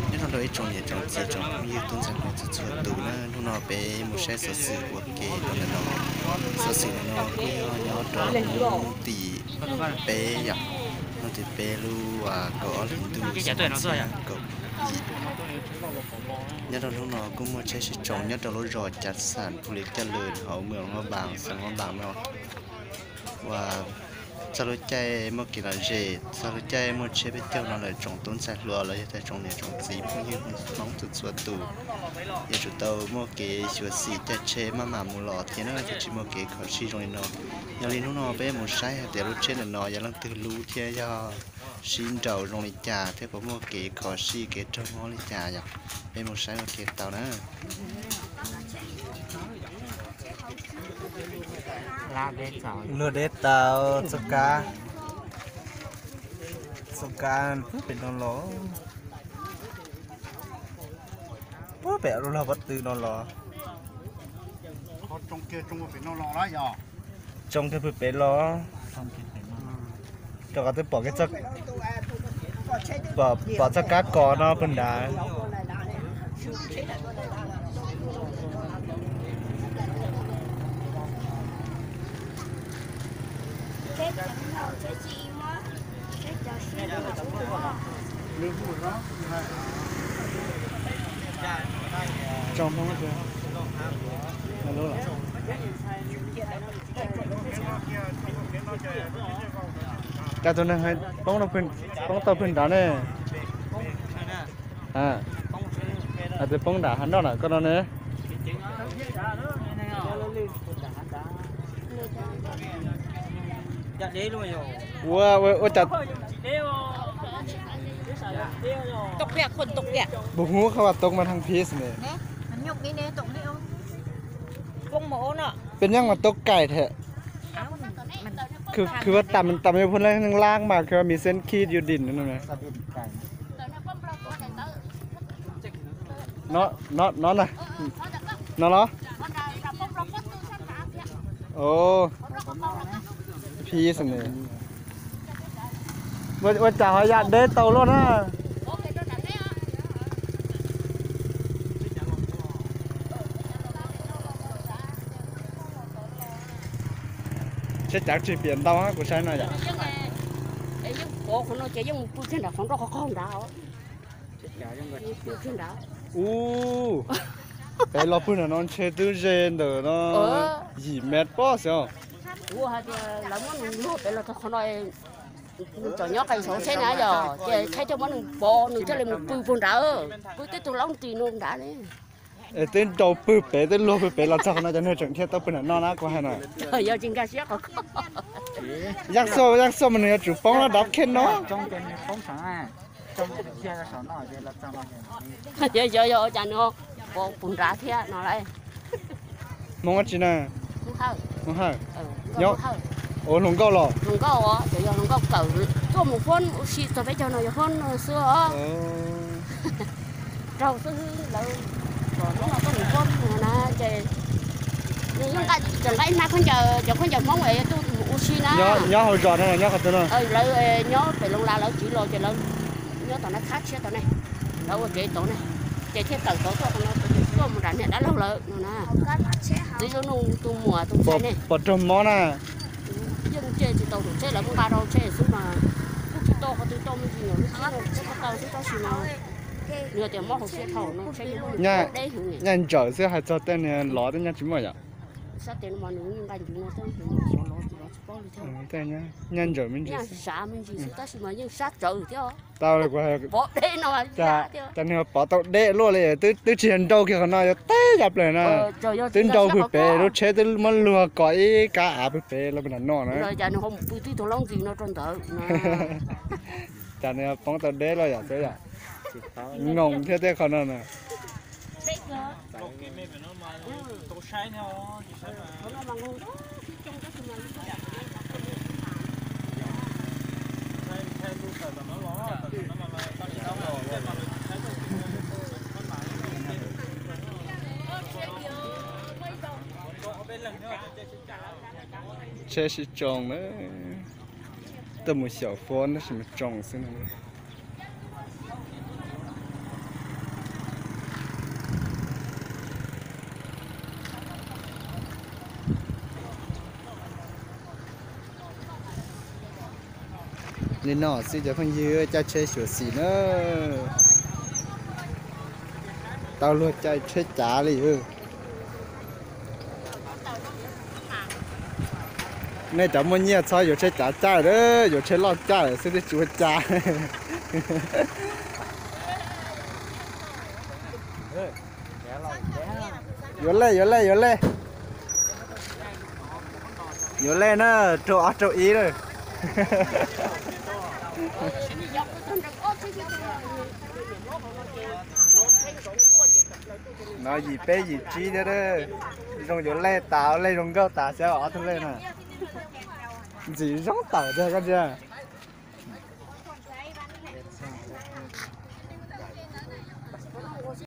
Nyob zoo rau ib tsoom niam tsoom txiv tsoom phooj ywg tub ntxhais hmoob txhua txhua tus na, hnub no peb mus saib xov xwm ua ke rau ntawm no. Xov xwm ntawm no kuj yog nyob rau hnub tim peb yom, hnub tim peb lub kaum ob hlis ntuj xyoo ob txhiab kaum yim. Nyob rau hnub no kuj muaj tsheb sib tsoo nyob rau lub zos Cav Xam, Phu Li Caj Lwm, hauv mwm Hmoob Npaas, xeev Hmoob Npaas no. Uas txog lub caij muaj kev lom zem, txog lub caij muaj tsheb peb caug no lawm tsoom tub ntxhais hluas los yog tias tsoom niam tsoom txiv phooj ywg Hmoob txhua txhua tus, yuav tsum tau muaj kev xyuam xim caij tsheb maj mam mus los thiab na, thiaj tsis muaj kev khov sij zoo li no. Yog li hnub no peb mus saib hais tias lub tsheb ntawm no yog leej twg lub thiab yog sib nraus zoo li cas thiab puas muaj kev khov sij kev raug mob li cas yom. Peb mus saib ua ke tau na. Luag deb tau txoj kab, txoj kab puag pem no los, puag pem lub log pob tw no los, tsoo kiag pw pem los, rau qhov twb pom, pom txoj kab kos no pw nrad. Cas tus neeg poob, poob tau pw nrad ne? Hais tias poob nram hav nroj na koj no ne. Ua, ua cas puas hu khau as toob mas thaj phis ne? Peb nyob mas toob kaim thiab. Khwv tam tam yuav phu leej neeg lab mas khwv mi xeeb khib yuav dim no. No na, no los. Phis ne. Ua cas ho yam deb tau luaj na. Tsheb cav tsis piam ntau kuv saib no yom. Yeej pov qhov no ces yeej mus pw kiag nram qhov nroj qhov qaug nrad. Ub, peb los pw nram no ntshe twb ze ntawm no yim mev pob xwb. Kuv hais tias lawv muab nws luag pem los txog qhov no, nws tseem nyob qee saum tsheb na yom, ces tsheb coj muab nws pov nws thiaj li mus pw puag nrad, pw tib tug laub nris no nrad li. Es twb nrau pw pem, twb luag pw pem los txog qhov no cov neeg tseem thiaj tau pw nram no na kuv hais na. Yog tsis nkag siab qhov ko. Yaj xuaj, yaj xuaj mas nws yuav tsum poob los dab khej no. Yog, yog, yog ua cas nws pov puag nrad thiab no lauj. Hmoob dab tsi na? Hmoob Hawj. Ua hluas nkauj los? Hluas nkauj os, cov yog hluas nkauj kawm tuaj mus fob ua si txog peb caug no yog fob xwb os. Raug xwb lawv, kom hnub no tuaj mus fob na ces nws yeej nqa, tseem nqa ib hmab khaub ncaws, cov khaub ncaws Hmoob es tuaj mus ua si na. Nyob hauv zos no los nyob qhov twg no? Lawv nyob pem Loos Las lawv tsiv los ces lawv nyob tom no thab tshiab tom ne, lawv ua kev tod ne, ces thiaj tawm tod tuaj qhov no, tuaj mus nram niam dab laug lawm no na. Twb yuav nug tus muam tus ntxhais ne. Puas raug mob na? Yeej nce tsis tau tus tsheb, lawv muab nqa rau tsheb xwb mas kuj tsis tau qhov twg tau me ntsis, nyuam lub tsheb no tsheb ko taw xwb tab sis mas nws tias mob hauv siab dhau no, tsheb yeej deb heev. Nyaj ntsaws xwb, hais txog tej niag lov tej nyaj tsis muaj yom. Sab tes no mas nws nqa ncuv no xwb, nws xyov lov tsis lov tsis paub li thiab. Nyaj ntsaws me ntsis, nyaj zav me ntsis xwb tab sis mas yeej sab tsawv thiab. Tau, pov deb no, cas nws pov tau deb luaj li, twb tsis yog nrau kiag qhov no yuav teb ya plaws na. Twb nrau pw pem, lub tsheb twb muab luag kos ib kab av pw pem los pw nram no na. Cas nws ho mus pw twb tug laub ntsis no rau ntawd. Cas nws poob tau deb luaj yom xwb yom. Ngoos thiab tej qhov no na. Tsheb sib tsoo na, tuaj mus xyaum fob tab sis mas tsoo xwb no. Li no xwb cov phooj ywg, caij tsheb xyuam xim na. Tau luag caij tsheb cav li. Nej cov muaj nyiaj txhob yuav tsheb cav caij, yuav tsheb loj caij xwb thiaj tsis ua cas. Yuav lej, yuav lej, yuav lej. Yuav lej na, rau ob rau ib na. No yim peb yim tsib thiab. Zoo yuav lej tas, lej zoo nkauj tas xyov ob tug lej na. Ntxim zoo tawm tiag koj ntsia.